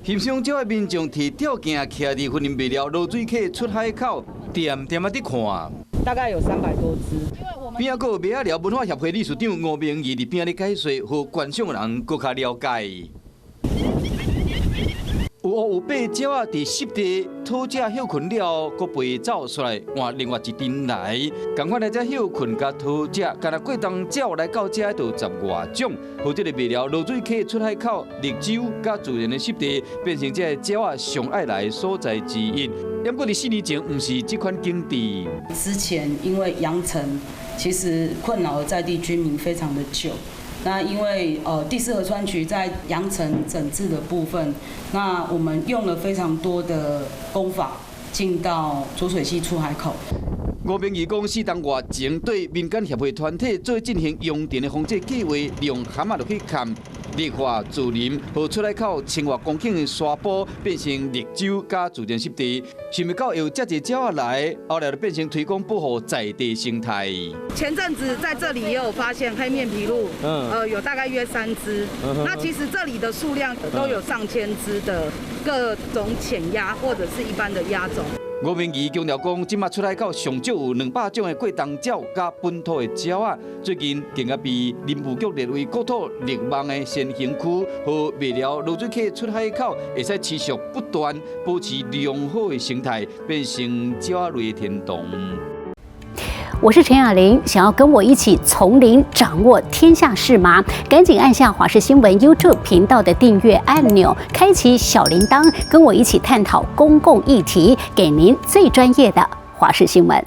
欣賞鳥的民眾提吊鏡徛佇雲林麥寮濁水溪出海口，恬恬仔佇看。大概有300多隻。邊仔閣有麥仔寮文化協會理事長吳明儀佇邊仔咧解說，予觀賞人閣較了解。有烏有白鳥仔佇濕地討食歇睏了後，閣飛走出來換另外一陣來。仝款來遮歇睏佮討食，干焦過冬鳥來到遮就十外種。予這个麥寮濁水溪出海口綠洲佮自然的濕地，變成這个鳥仔上愛來的所在之一。不過佇4年前，毋是這款景致。之前因為揚塵，其實困擾了在地居民非常的久。那因為第四河川局在揚塵整治的部分，那我們用了非常多的工法進到濁水溪出海口。吳明儀講，4冬外前對民間協會團體做進行揚塵的防治計劃，利用蚶仔落去崁，綠化樹林予出海口千外公頃的沙坡變成綠洲佮自然濕地，想袂到會有遮濟鳥仔來，後來就變成推廣保護在地生態。前陣子在這裡也有發現黑面琵鷺，有大概約三隻。那其實這裡的數量都有上千隻的各種潛鴨或者是一般的鴨種。吳明儀強調講，這馬出海口上少有200種的過冬鳥佮本土的鳥仔，最近更加被林務局列為國土綠網的先行區，予麥寮濁水溪出海口會使持續不斷保持良好的生態，變成鳥仔類的天堂。我是陳雅玲，想要跟我一起從零掌握天下事嗎？趕緊按下華視新聞 YouTube 頻道的訂閱按鈕，開啟小鈴鐺，跟我一起探討公共議題，給您最專業的華視新聞。